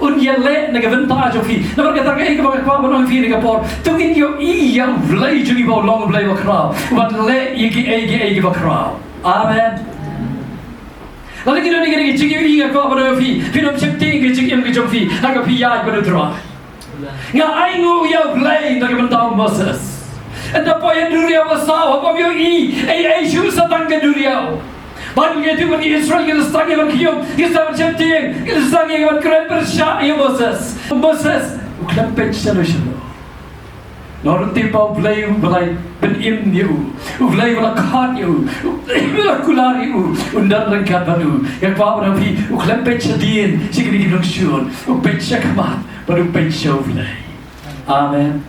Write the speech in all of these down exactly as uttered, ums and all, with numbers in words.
Un ïaleh na ka bynta jong phi. Namar kata ka, ïa kaba nga kwah ban ong ïa phi ha kane ka por, to ngin ïohi ïa U Blei jong ngi ba u long U Blei bakhraw, uban leh ïa kiei kiei kiba khraw. Amen. Lada ngi don ïa kane ka jingïohi, nga kwah ban ong ïa phi, phin ym sheptieng ïa ka jingim ka jong phi ha kaba phi ïaid bad U Trai. Nga ainguh ïa U Blei na ka bynta u Moses. Ynda poi ha duriaw basaw, haba ym ïohi ei ei shuh sa tang ka duriaw. Baibl ka ïathuh ba ki Israel ki la sdang ïa ban khñium, ki la sdang ban sheptieng, ki la sdang ïa ban kren pyrshah ïa u Moses. U Moses u khlem peit shano shano. Nor u tip ba U Blei uba la pynim ïa u, U Blei uba la khot ïa u, U Blei uba la kular ïa u, un don ryngkat bad u. Nga kwah ban ong ïa phi, u khlem peit shadien sha kine ki nongshun, u peit shakhmat bad u peit sha U Blei. Amen.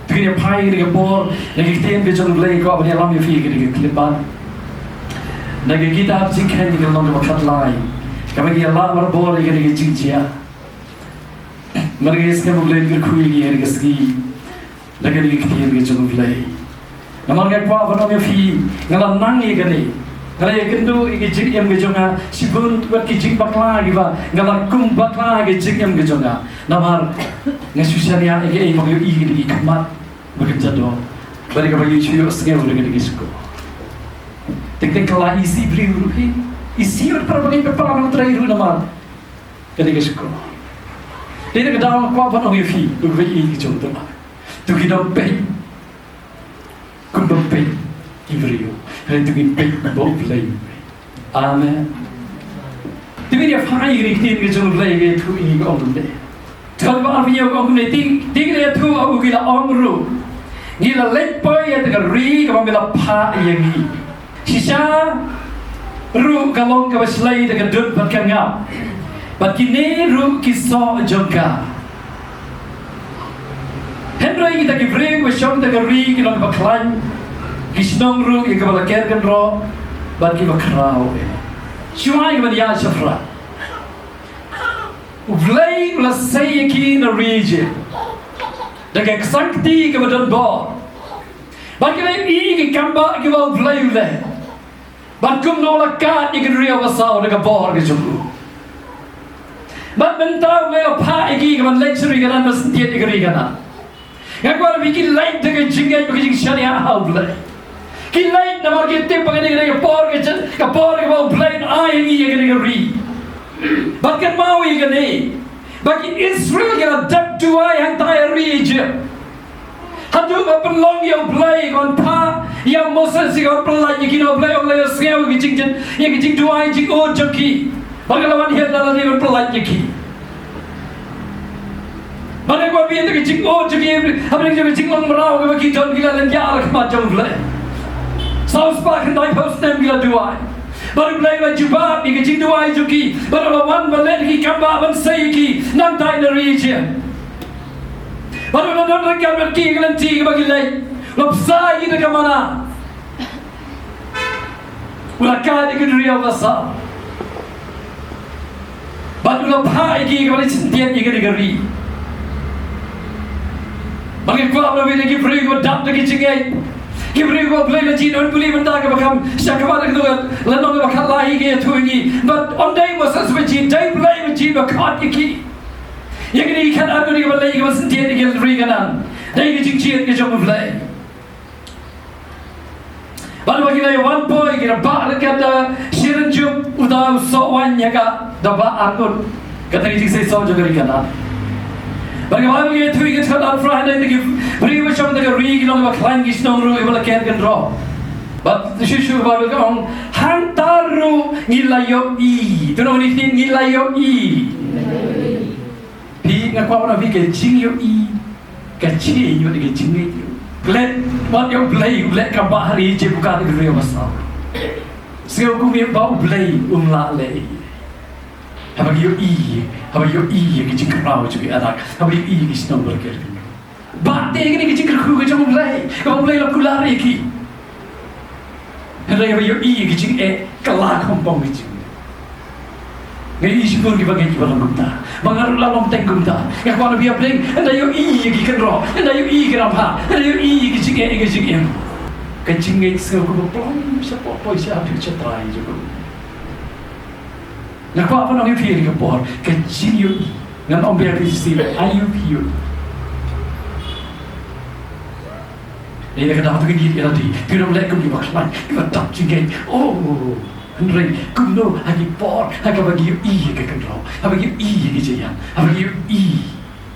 To ngin ïa phai ha kane ka por na ka ktien ka jong U Blei, kwah ban ïalam ïa phi ha kane ka clip ban na ka kitab Jingkheiñ, ka lynnong kaba khatlai, kaba ngi ïa lah ban bor ïa kane ka jingjia. Namar nga sngewbha U Blei un kyrkhu ïa ngi ha kane ka sngi da kane ka ktien ka jong U Blei. Namar nga kwah ban ong ïa phi, nga la nang ïa kane, nga la ïakynduh ïa ka jingim ka jong nga shibun bad ki jingbakla kiba nga la kum bakla ha ka jingim ka jong nga. Namar nga shu shaniah ïa kaei ba nga ïohi ha ki khmat ba kynja doh, bad ïa kaba ngi shu ïohsngew da kane ka shkor. Teng teng ka la isih briew ruh hi, isih wat para bangeit, para nongtrei ruh namar kane ka shkor. Dei na ka daw nga kwah ban ong ïa phi, ko kiba ïeit ki jong U Trai, to ngin ym peit kumba peit ki briew, hynrei to ngin peit kumba U Blei u peit. Amen. To ngin ïa phai ha kane ka ktien ka jong U Blei, ka ïathuh ïa ngi ka ong kumne. Dkhot ba arphew hynñiew ka ong kumne, te, te ki la ïathuh ha u, ki la ong ruh, ngi la leit poi ïa kata ka ri kaba me la phah ïa ngi. Shisha ruh ka long kaba shlei da ka dud bad ka ngap, bad kine ruh ki soh jong ka. Hynrei kita ki briew kiba shong ha kata ka ri ki long kiba khlaiñ, ki shnong ruh ïa kaba la ker kynroh bad kiba khraw. Shuwa ïa kaban ïaid shaphrang, U Blei u la sei ïa ki na ri Ijipt da ka ksangkti kaba don bor. Bad ki la ïohi ïa ki kambah kiba U Blei u leh, bad kumno u la kad ïa ka duriaw basaw da ka bor ka jong u. Bad mynta U Blei u la phah ïa ki kaban leit sha ri Kanaan, ban syntied ïa ka ri Kanaan. Nga kwah ïa phi, ki leit da ka jingngeit bad ka jingshaniah ha U Blei. Ki leit namar ki tip ba kane ka dei ka por ka jong, ka por kaba U Blei un ai ïa ngi ïa kane ka ri. Bad kynmaw ïa kane, ba ki Israel ki la dep duwai hangtai ha ri Ijipt, haduh ba pynlong ïa U Blei kaban phah ïa u Moses ïa kaban pyllait ïa ki. Na U Blei u la ïohsngew ïa ka jingjin, ïa ka jingduwai jingud jong ki. Bad ka la wan hiar da lade ban pyllait ïa ki. Bad nga kwah ban ong ïa ka jingud jong ki, hapdeng jong ka jinglong mraw kaba ki don, ki la lynñiar ha khmat jong U Blei. Saw spah khyndai phew snem ki la duwai. Bad U Blei u la jubab ïa ka jingduwai jong ki, bad u la wan ban leit ha ki kambah ban sei ïa ki nangtai na ri Ijipt. Bad u la don ryngkat bad ki ha ka lynti kaba ki leit. U la bsa ïa ki da ka manna. U la kad ïa ka duriaw basaw. Bad u la phah ïa ki kaban leit syntied ïa kane ka ri. Bad nga kwah ban ong ïa ki briew kiba dap da ka jingngeit, ki briew kiba U Blei u la jied, un pule mynta kaba kham shakhmat, ka dei ka lynnong kaba khatlai ka ïathuh ïa ngi. Bad ym dei Moses ba jied, dei U Blei ba jied, ba khot ïa ki. Ïa kine ki khatar ngut kiba leit, kiba syntied ïa ka ri Kanaan, dei ka jingjied ka jong U Blei. Bad haba ki la ïa wan poi, ki la bah ryngkat da shi rynjup uta u soh waiñ ha ka, da bah ar ngut. Kata ka jingseisoh jong ka ri Kanaan. Bad ka Baibl ka ïathuh ïa ka dkhot arphew phra, hynrei kita ki briew ba shong ha ka ri ki long kiba khlaiñ, ki shnong ruh kiba la ker kynroh. Bad shuh shuh ka Baibl ka ong, hangta ruh ngi la ïohi. To ngi ktien, ngi la ïohi. Phi, nga kwah ban ong ïa phi, ka jingïohi ka change ïa ka jingngeit. Klet wat ïa U Blei, U Blei, ka bah ha ri Ijipt, u kad ïa ka duriaw basaw. Sngew kumne ba U Blei um lah leh. Haba ïohi, haba ïohi ïa ka jingkhraw jong ki anak, haba ïohi ïa ki shnong ba la ker. Bah te kane ka jingkyrkhu ka jong U Blei, kaba U Blei u la kular ïa ki. Hynrei haba ïohi ïa ki jingeh, ka la khongpong ki jingeh. Nga ïohi shibun kiba ngeit kiba long kumta. Ba nga ruh la long teng kumta. Nga kwah ban ong ïa phi, ynda ïohi ïa ki kynroh, ynda ïohi ïa ki rangbah, ynda ïohi ïa ki jingeh, ïa ki jingeh, ka jingngeit sngew kumba pynlong shapoh poi sha hapoh sha trai jong u. Nga kwah ban ong ïa phi ha kane ka por, ka jingïohi Ngan ong biang ïa phi shisien, aïu phi ïohi? Ïa kata to ngin ïa lade, phi ruh leh kum kiba khlaiñ, kiba dap jingngeit. Oh, hynrei kumno ha ki por ha kaba ngi ïohi ïa ka kynroh, haba ngi ïohi ïa ki jingïap, haba ngi ïohi.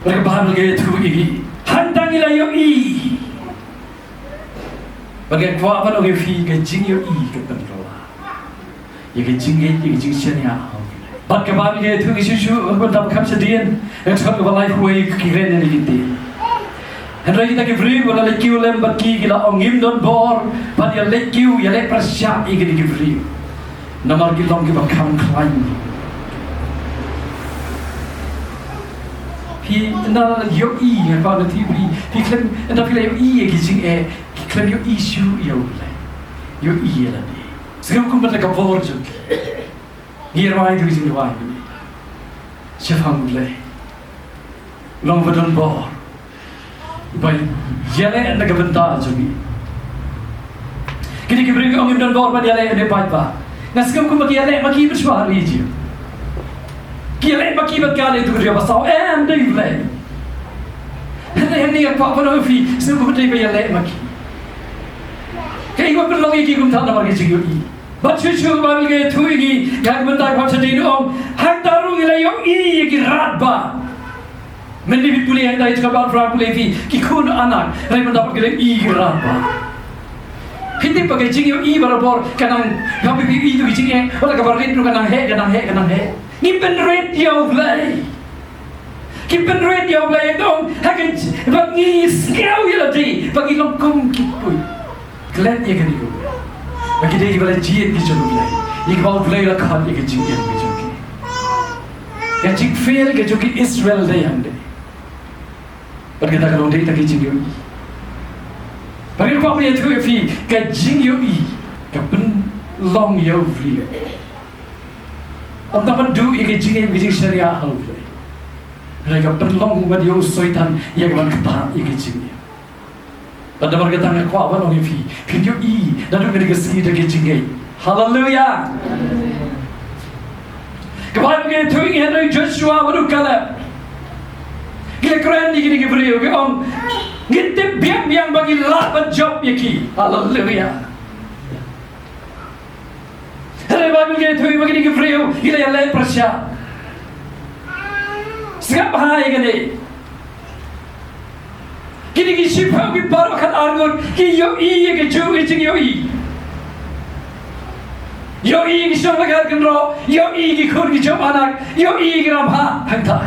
Bad ka Baibl ka ïathuh ïa ngi, hangta ngi la ïohi. Bad nga kwah ban ong ïa phi, ka jingïohi ka pynkylla ïa ka jingngeit, ïa ka jingshaniah. Bad ka Baibl ka ïathuh ïa ngi shuh shuh, ha ka bynta ba kham shadien, nga sngewthuh kaba lai kawei ki kren ïa kine ki ktien. Hynrei kita ki briew ba la leit kiew lem bad ki, ki la ong, ngim don bor ban ïaleit kiew, ïaleh pyrshah ïa kine ki briew, namar ki long kiba kham khlaiñ. Phi ynda la ïohi, nga kwah ban ong ïa phi, phi khlem, ynda phi la ïohi ïa ki jingeh, ki khlem ïohi shuh ïa U Blei. Ïohi ïa lade. Sngewbha kumba la ka bor jong ki. Ngi rwai da ka jingduwai mynne. Shaphang U Blei, long ba don bor ban ïaleh na ka bynta jong ngi. Kine ki briew ki ong, ngim don bor ban ïaleh, ne paidbah. Nga sngew kumba ki ïaleh ma ki bad shuwa ha ri Ijipt. Ki ïaleh ma ki bad ka leh tu ka jingbasaw, em, dei U Blei. Hynrei hangne nga kwah ban ong ïa phi, sngew kumba dei ba ïaleh ma ki. Kaei ba pynlong ïa ki kumta? Namar ka jingïohi. Bad shuh shuh ka Baibl ka ïathuh ïa ngi, ha ka bynta kaba shadien, ong, hangta ruh ngi la ïohi ïa ki radbah. Mynne phi pule hangta, ïa ka Baibl pule phi, ki khun anak, hynrei mynta pat ki la ïohi ïa ki radbah. Phi tip ba ka jingïohi barabor ka nang, haba phi ïohi ïa ki jingeh, wat la kaba rit ruh ka nang heh, ka nang heh, ka nang heh. Ngi pynrit ïa U Blei. Ki pynrit ïa U Blei, ong, ha ka j-, ba ngi sngew ïa lade ba ngi long kum ki puit. Klet ïa kane ka, ba ki dei kiba la jied ki jong U Blei, ïa kiba U Blei u la khot ïa ka jingim ka jong ki. Ka jingfail ka jong ki Israel dei hangne. Bad kata ka long dei tang ka jingïohi. Bad nga kwah ban ïathuh ïa phi, ka jingïohi ka pynlong ïa U Blei. Ym tang ban duh ïa ka jingim ka jingshaniah ha U Blei, hynrei ka pynlong ban ïa u Soitan ïa ka ban ktah ïa ka jingim. Bad namar kata nga kwah ban ong ïa phi, phin ïohi naduh kane ka sngi da ka jingngeit. Haleluia. Ka Baibl ka ïathuh ïa ngi, hynrei u Joshua bad u Kaleb ki la kren ïa kine ki briew, ki ong, ngi tip biang biang ba ngi lah ban jop ïa ki. Haleluia. Hynrei Baibl ka ïathuh ba kine ki briew ki la ïaleh pyrshah. Sngap bha ïa kane. Kine ki shiphew ki baroh khatar ngut ki ïohi ïa ka ju-, ka jingïohi. Ïohi ïa ki shong la ka kynroh, ïohi ïa ki khun ki jong u anak, ïohi ïa ki rangbah hangta.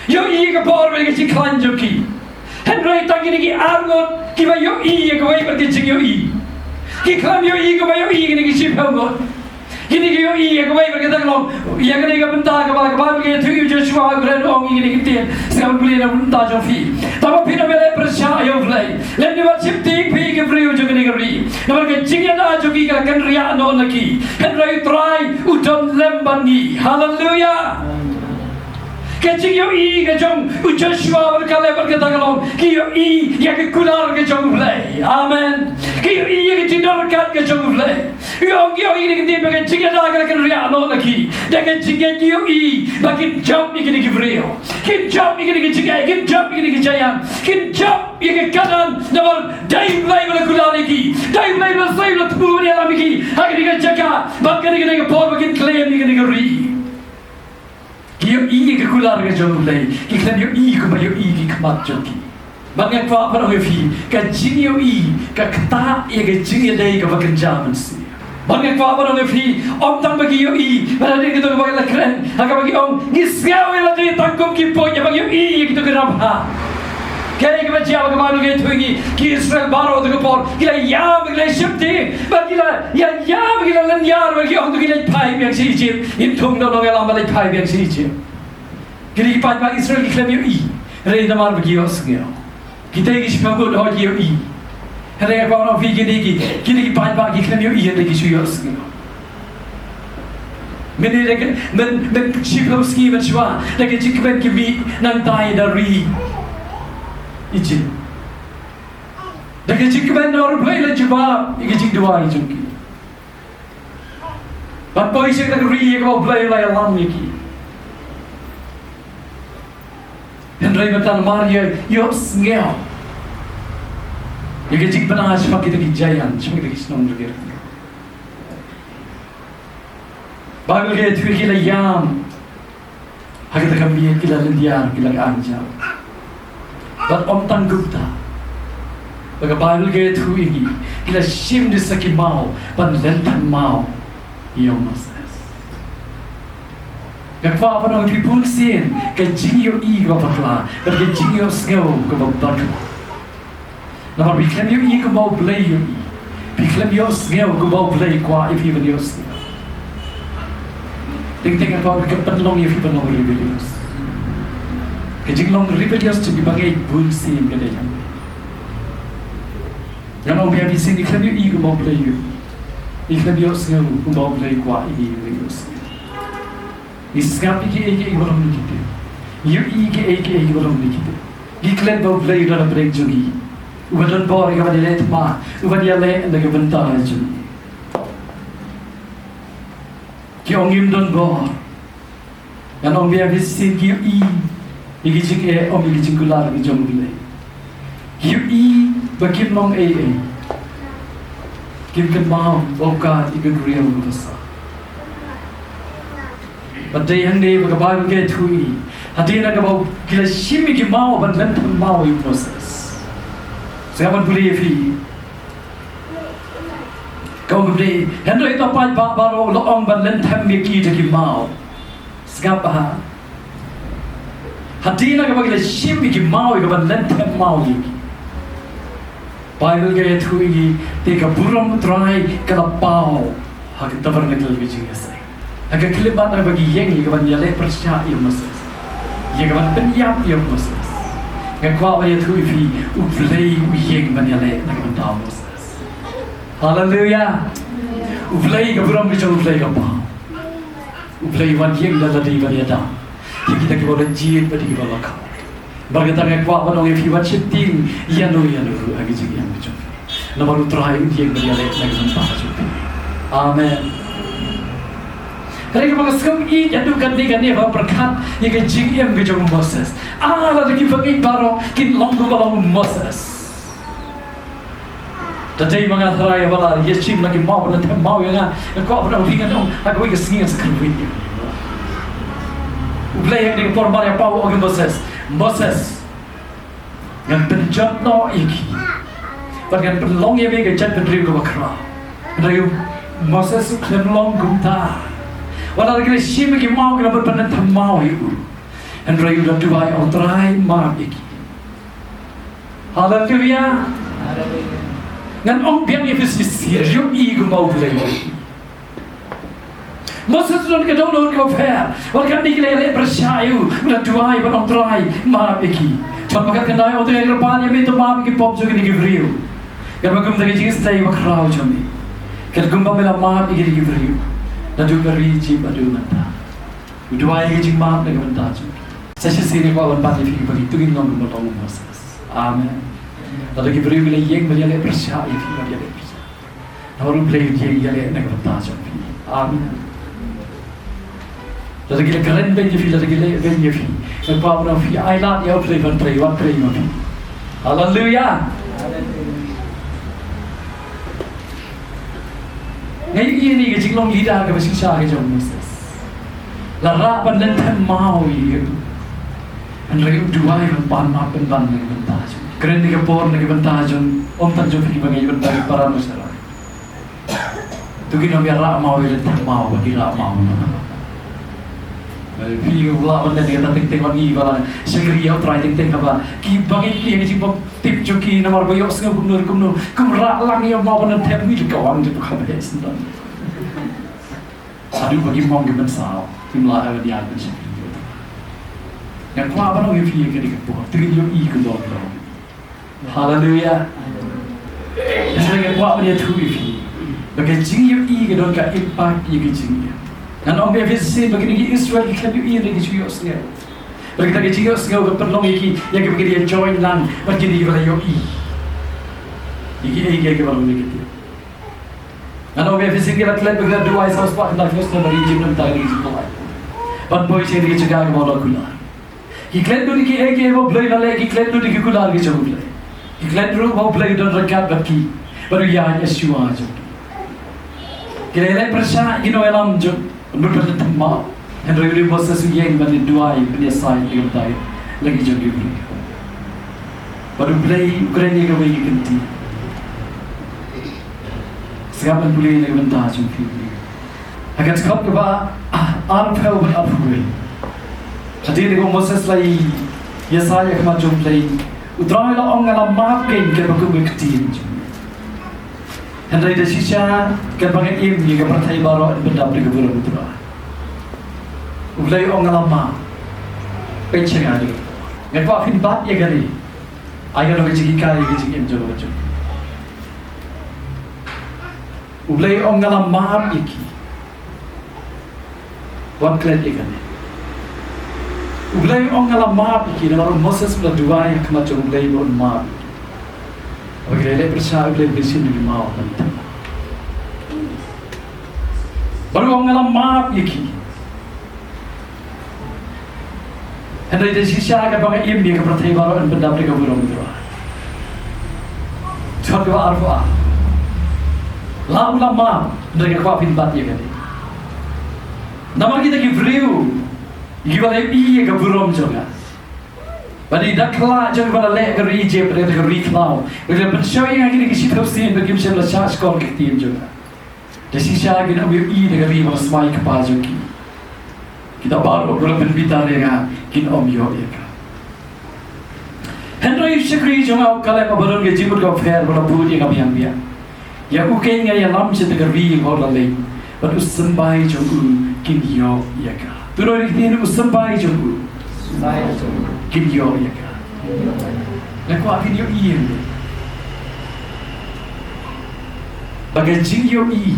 Ïohi ïa ka bor bad ka jingkhlaiñ jong ki. Hynrei tang kine ki ar ngut kiba ïohi ïa kawei pat ka jingïohi. Ki khlem ïohi kumba ïohi kine ki shiphew ngut. Kine ki ïohi ïa kawei pat, kata ka long ïa kane ka bynta kaba, kaba ka ïathuh ïa u Joshua, u kren, u ong ïa kine ki ktien. Sngap ban pule na ka bynta jong phi. Tangba phin ym ïaleh pyrshah ïa U Blei, lymne wat sheptieng phi ïa ki briew jong kane ka ri. Namar ka jingïada jong ki ka kynriah noh na ki. Hynrei U Trai u don lem bad ngi. Haleluia. Ka jingïohi ka jong u Joshua bad u Kaleb bad kata ka long, ki ïohi ïa ka kular ka jong U Blei. Amen. Ki ïohi ïa ka jingdon ryngkat ka jong U Blei. Ki ong, ki ong ïa kine ki ktien ba ka jingïada ka la kynriah noh na ki. Da ka jingngeit ki ïohi ba kin jop ïa kine ki briew. Kin jop ïa kine ki jingeh, kin jop ïa kine ki jaiñ. Kin jop ïa ka Kanaan, namar dei U Blei ba la kular ïa ki. Dei U Blei ba la sei, ba la thmu ban ïalam ïa ki ha kane ka jaka, bad kane, kane ka por ba kin claim ïa kane ka ri. Ki ïohi ïa ka kular ka jong U Blei, ki khlem ïohi kumba ïohi ki khmat jong ki. Bad nga kwah ban ong ïa phi, ka jingïohi ka ktah ïa ka jingïadei kaba kynja mynsiem. Bad nga kwah ban ong ïa phi, ym tang ba ki ïohi, bad hadien kito kiba la kren, ha kaba ki ong, ngi sngew ïa lade tang kum ki puit, haba ngi ïohi ïa kito ki rangbah. Kaei kaba jia, ba ka Baibl ka ïathuh ïa ngi, ki Israel baroh ha kata ka por ki la ïam, ki la sheptieng, bad ki la ïa ïam, ki la lynñiar, bad ki ong, to ngin leit phai biang sha Ijipt. Ngin thung da u nongïalam ban leit phai biang sha Ijipt. Kine ki paidbah Israel ki khlem ïohi, hynrei namar ba ki ïohsngew. Kita ki shiphew ngut, hooid, ki ïohi. Hynrei nga kwah ban ong ïa phi, kine ki, kine ki paidbah ki khlem ïohi, hynrei ki shu ïohsngew. Mynne da ka, myn, myn shiphew sngi mynshuwa, da ka jingkmen ki mih nangtai na ri Ijipt. Da ka jingkmen, namar U Blei u la jubab ïa ka jingduwai jong ki. Ban poi sha kata ka ri ïa kaba U Blei u la ïalam ïa ki. Hynrei mynta namar ïa, ïohsngew ïa ka jingpynah shaphang kita ki giant, shaphang kita ki shnong ryngkat. Baibl ka ïathuh ki la ïam ha kata ka miet, ki la lyndiar, ki la ka anjaw. Bad ym tang kumta, ba ka Baibl ka ïathuh ïa ngi, ki la shim da sa ki maw ban lynthem maw ïa u Moses. Nga kwah ban ong ïa phi, bun sien ka jingïohi kaba bakla bad ka jingïohsngew kaba bakla. Namar phi khlem ïohi kumba U Blei ïohi, phi khlem ïohsngew kumba U Blei kwah ïa phi ban ïohsngew. Teng teng nga kwah ban pynlong ïa phi ban long rebellious. Ka jinglong rebellious jong ki bangeit bun sien ka dei hangne. Ngan ong biang, bun sien ngi khlem ïohi kumba U Blei ïohi, ngi khlem ïohsngew kumba U Blei kwah ïa ngi ban ïohsngew. Ngi sngap ïa kiei kiei kiba long na ki tiar, ngi ïohi ïa kiei kiei kiba long na ki tiar. Ngi klet ba U Blei u don hapdeng jong ngi, uba don bor ïa kaban ïaleh thma, uban ïaleh na ka bynta jong ngi. Ki ong ngim don bor. Ngan ong biang, bun sien ki ïohi ïa ki jingeh, ym ïa ki jingkular ki jong U Blei. Ki ïohi ba kim long ei ei, kim kynmaw ba u kat ïa ka briew kaba sah. Bad dei hangne ba ka Baibl ka ïathuh ïa ngi, hadien kaba ki la shim ïa ki maw ban lynthem maw ïa u Moses. Sngap, ngan pule ïa phi. Ka ong kumne: Hynrei uta u paidbah baroh u la ong ban lynthem ïa ki da ki maw. Sngap bha. Hadien kaba ki la shim ïa ki maw ïa kaban lynthem maw ïa ki, Baibl ka ïathuh ïa ngi, te ka burom U Trai ka la paw ha ka tabernacle ka jingïaseng, ha ka khyllipmat kaba ki ïeng ïa kaban ïaleh pyrshah ïa u Moses, ïa kaban pynïap ïa u Moses. Nga kwah ban ïathuh ïa phi, U Blei u ïeng ban ïaleh na ka bynta u Moses. Haleluia. U Blei, ka burom ka jong U Blei ka paw. U Blei u wan ïeng da lade ban ïada ïa kita kiba la jied bad kiba la khaw. Namar kata nga kwah ban ong ïa phi, wat sheptieng ïano ïano ruh ha ka jingim ka jong phi, namar U Trai un ïeng ban ïaleh na ka bynta ka jong phi. Amen. Hynrei kaba nga sngewsih ïa ka dei kane, kane ba pyrkhat ïa ka jingim ka jong u Moses. Ah, lada ki bangeit baroh kin long kumba long u Moses. Da dei ma nga trai ba la ïa shim la ki maw, la them maw ïa nga, nga kwah ban ong ïa phi, ngan ong ha kawei ka sngi ngan sa kyrpad ïa U Blei ha kane ka por. Mar ïa paw u ong ïa u Moses, Moses, ngan pynjot noh ïa ki, bad ngan pynlong ïa me ka jaitbynriew kaba khraw. Hynrei u Moses u khlem long kumta. Wat la ki la shim ïa ki maw, ki la bud ban them maw ïa u, hynrei u la duwai, O Trai, map ïa ki. Haleluia. Ngan ong biang ïa phi shisien, ïohi kumba U Blei. Moses u don ka dohnud kaba pher. Wat katne ki la ïaleh pyrshah ïa u, u la duwai bad ong, Trai, map ïa ki. Bad ka khyndai u ong, Trai, kyrpad ïa me to map ïa ki pop jong kine ki briew. Katba kumta ka jingïaseng ba khraw jong me, kat kumba me la map ïa kine ki briew naduh ka ri Ijipt haduh mynta. U duwai ïa ka jingmap na ka bynta jong ki. Sa shisien nga kwah ban bat ïa phi, ba phi to ngin long kumba long u Moses. Amen. Lada ki briew ki la ïeng ban ïaleh pyrshah ïa phi, ban ïaleh pyrshah, namar U Blei un ïeng ïaleh na ka bynta jong phi. Amen. Lada ki la kren beiñ ïa phi, lada ki la beiñ ïa phi, nga kwah ban ong ïa phi, ai lad ïa U Blei ban trei, wat trei ma phi. Haleluia. Nga ïohi ïa kane ka jinglong leader kaba shisha ka jong u Moses. La rah ban lynthem maw ïa u, hynrei u duwai ban pan map pynban na ka bynta jong. Kren na ka por na ka bynta jong, ym tang jong phi kiba ngeit, bynta ki para Moses. To ngin ym ïa rah maw ïa lynthem maw, ba ki rah maw. Phi u lah ban leh ïa kata teng teng, ba ngi ba la shakri ïa U Trai teng teng, haba ki bangeit ki ïa ka jingbym tip jong ki, namar ba ïohsngew kumno kumno, kum rah lang ïa maw ban lynthem, ngi ka wan jong ka ba heh sendang. Haduh ba ki mong ki mynsaw, kim lah ban ïa ban shakri. Nga kwah ban ong ïa phi ïa kane ka por, to ngin ïohi kumno kumno. Haleluia. Hynrei nga kwah ban ïathuh ïa phi ba ka jingïohi ka don ka impact ïa ka jingim. Ngan ong ïa phi shisien ba kine ki Israel ki khlem ïohi hynrei ki shu ïohsngew. Bad kata ka jingïohsngew ka pynlong ïa ki, ïa ki ba ki ïa join lang bad kine kiba la ïohi ïa kiei kiei kiba long na ka tiar. Ngan ong ïa phi shisien, ki la klet bad ki la duwai saw spah khyndai phew snem ha ri Ijipt, na ka bynta ka jingpynlait ban poi sha kane ka jaka kaba u la kular. Ki klet lut ïa kiei kiei ba U Blei u la leh, ki klet lut ïa ki kular ki jong U Blei. Ki klet ruh ba U Blei u don ryngkat bad ki, bad u ïaid shuwa jong ki. Ki la leh pyrshah ïa ki nongïalam jong, bad bad thymmai. Hynrei u Moses u ïeng ban ïa duwai, ban ïa sai ïa ki bynta la ki jong ki briew. Bad U Blei u kren ïa kawei ka kynti. Sngap ban pule ïa ka bynta jong phi. Ha ka dkhot kaba arphew bad arphew wei. Hadien ba u Moses u la ïasai ha khmat jong U Blei, U Trai u la ong, nga la map kein katba kum ka ktien jong me. Hynrei da shisha katba nga im, ïa ka pyrthei baroh yn pyndap da ka burom U Trai. U Blei u ong, nga la map. Peit sha nga, nga kwah phin bat ïa kane. Ai ka long ka jinghikai ïa ka jingim jong nga jong. U Blei u ong, nga la map ïa ki. Wat klet ïa kane. U Blei u ong, nga la map ïa ki, namar u Moses u la duwai ha khmat jong U Blei ba un map. Haba ki la leh pyrshah, U Blei u shim ïa ki maw. Bad u ong, nga la map ïa ki. Hynrei da shisha katba nga im, ïa ka pyrthei baroh yn pyndap da ka burom U Trai. Dkhot kaba arphew ar. La u la map, hynrei nga kwah phin bat ïa kane. Namar kita ki briew kiba la ïohi ïa ka burom jong nga. Bad ïa ka khlad jong nga ba la leh ha ka ri Ijipt, ha ka ri khlaw. Bad la pynshoi ïa nga ha kine ki shiphew sien, bad kim shym la shah shkor ïa ka ktien jong nga. Da shisha kin ym ïohi da ka ri ba nga la smai ïa ki kpa jong ki. Kita baroh kiba la pynbitar ïa nga kin ym ïoh ïa ka. Hynrei u shakri jong nga u Kaleb, haba don ka jingmut kaba pher, ba la bud ïa nga biang biang. Ïa u kein nga ïalam sha kata ka ri ba u la leit, bad u symbai jong u kin ïoh ïa ka. To ïohi ïa ka ktien, u symbai jong u. Symbai jong u. Kin ïoh ïa ka. Nga kwah phin ïohi ïa ka. Ba ka jingïohi,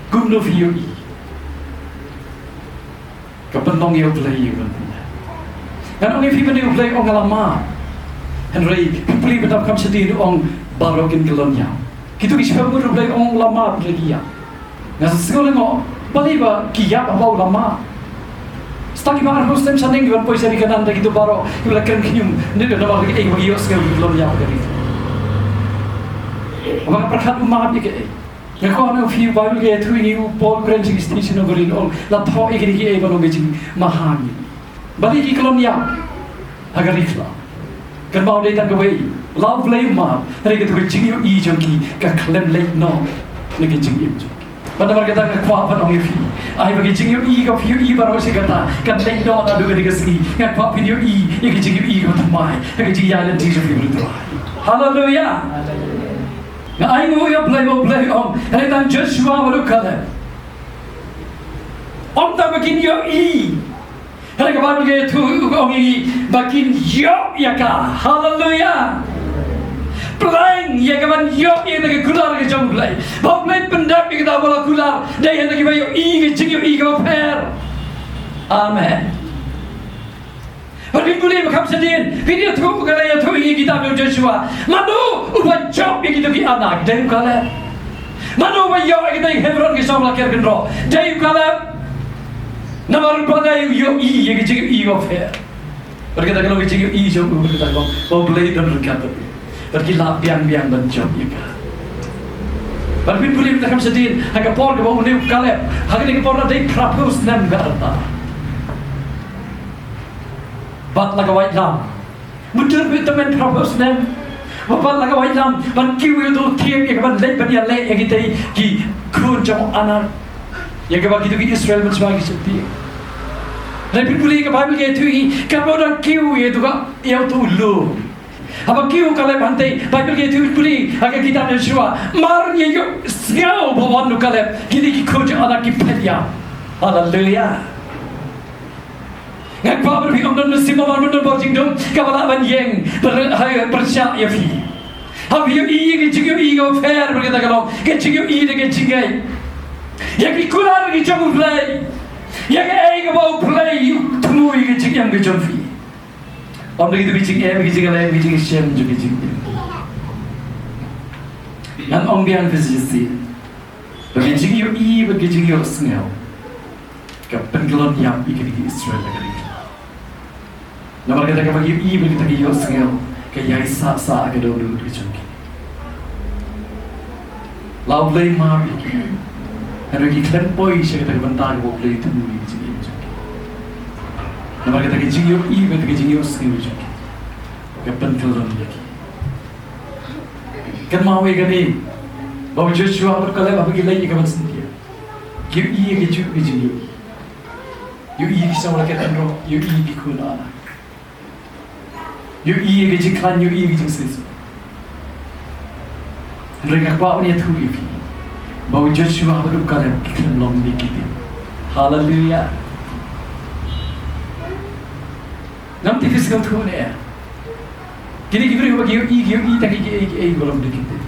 kumno phi ïohi, ka pynlong ïa U Blei ïa ka. Ngan ong ïa phi mynne, U Blei u ong, nga la map. Hynrei phi pule, ba dap kham shadien u ong, baroh kin kyllon ïap. Kito ki shiphew ngut U Blei u ong, la map, ki la ïap. Nga sa sngew lyngngoh, balei ba ki ïap haba u la map. Sdang kiba arphew snem shaneng kiban poi sha ri Kanaan, da kito baroh kiba la kren khñium, ne da namar kaei ba ki ïohsngew, ki kyllon ïap ka ri. Haba nga pyrkhat u map ïa kaei. Nga kwah ban ong ïa phi, u Baibl ka ïathuh ïa ngi, u Paul u kren sha ki station, u kren, u ong, la thoh ïa kine kiei ban long ka jingmaham ïa ngi. Balei ki kyllon ïap ha ka ri khlaw? Kynmaw, dei tang kawei, la U Blei u map, hynrei kato ka jingïohi jong ki ka khlem leit noh na ka jingim jong ki. Bad namar kata nga kwah ban ong ïa phi, ai ba ka jingïohi kaba phi ïohi baroh shi katta kan leit noh naduh kane ka sngi. Nga kwah phin ïohi ïa ka jingïohi kaba thymmai ha ka jingïaid lynti jong phi bad U Trai. Haleluya. Nga ainguh ïa U Blei ba U Blei u ong, hynrei tang Joshua bad u Kaleb, ym tang ba kin ïohi, hynrei ka Baibl ka ïathuh, ka ong ïa ngi ba kin ïoh ïa ka. Haleluya. Pleng ïa kaban ïoh ïa ka kular ka jong U Blei, ba U Blei un pyndep ïa kita ba la kular, dei hynrei kiba ïohi ka jingïohi kaba pher. Amen. Bad phin pule ba kham shadien, phin ïathuh, ka la ïathuh ïa ngi ha kitab jong u Joshua, mano uba jop ïa kito ki anak? Dei u Kaleb. Mano uba ïoh ïa kita ki Hebron ki sawphew khyndai kynroh? Dei u Kaleb. Namar balei? U ïohi ïa ka jingïohi kaba pher. Bad kata ka long ka jingïohi jong u, bad kata ka long ba U Blei u don ryngkat bad u. Bad ki lah biang biang ban jop ïa ka. Bad phin pule mynta kham shadien, ha ka por kaba une u Kaleb, ha kane ka por la dei phraphew snem ka rta. Bat la ka waitlam. Mynta phi tymmen phraphew snem. Ba bat la ka waitlam ban kiew ïa uto u thiem ïa kaban leit ban ïaleh ïa kita ki khun jong u Anak. Ïa kaba kito ki Israel mynshuwa ki sheptieng. Hynrei phin pule, ka Baibl ka ïathuh ïa ngi, katba u dang kiew ïa uto ka, ïa uto u lum. Haba kiew u Kaleb hangtei, Baibl ka ïathuh, pule ha ka kitab Joshua, mar ïa ïohsngew ba wan u Kaleb, kine ki khun jong u Anak ki phet ïap. Haleluya. Nga kwah ba phi, ym don mynsiem, ym don bor jingdum kaba lah ban ïeng, pyrshah ïa phi. Haba phi ïohi ïa ka jingïohi kaba pher, bad kata ka long ka jingïohi da ka jingngeit ïa ki kular ki jong U Blei, ïa kaei kaba U Blei u thmu ïa ka jingim ka jong phi. Ym da kito ki jingem, ki jingïaleh, ki jingshem jong ki jingim. Ngan ong biang ïa phi shisien. Ba ka jingïohi, ba ka jingïohsngew ka pynkyllon ïap ïa kine ki Israel ha ka ri. Namar kata kaba ki ïohi bad kata ka ïohsngew ka ïai sah sah ha ka dohnud ka jong ki. La U Blei mar ïa ki. Hynrei ki khlem poi sha kata ka bynta kaba U Blei u thmu ïa ka jingim jong ki. Namar kata ka jingïohi bad ka jingïohsngew jong ki ka pynkylla ïa ki. Kynmaw ïa kane ba u Joshua bad u Kaleb haba ki leit ïa ka ban syntiar, ki ïohi ïa kajuh ka jingïohi. Ïohi ïa ki sawdong ki khun, ïohi ïa ki khun anak, ïohi ïa ki jingkhlaiñ, ïohi ïa ki jingsngewsih. Hynrei nga kwah ban ïathuh ïa phi ba u Joshua bad u Kaleb ki khlem long ne ki tip. Haleluya. Ngam tip phi sngewthuh ne em. Kine ki briew ba ki ïohi, ki ïohi tang ïa kiei kiei kiba long ne ki tip.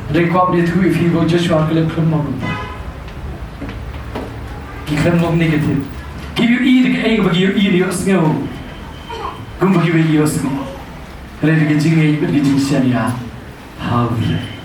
Hynrei kwah ban ïathuh ïa phi ba u Joshua bad u Kaleb khlem long kumta. Ki khlem long ne ki tip. Ki ïohi tang ïa kiei kiba ki ïohi ne ïohsngew. Kumba kiwei ki ïohsngew. Hynrei da ka jingngeit bad ka jingshaniah ha U Blei.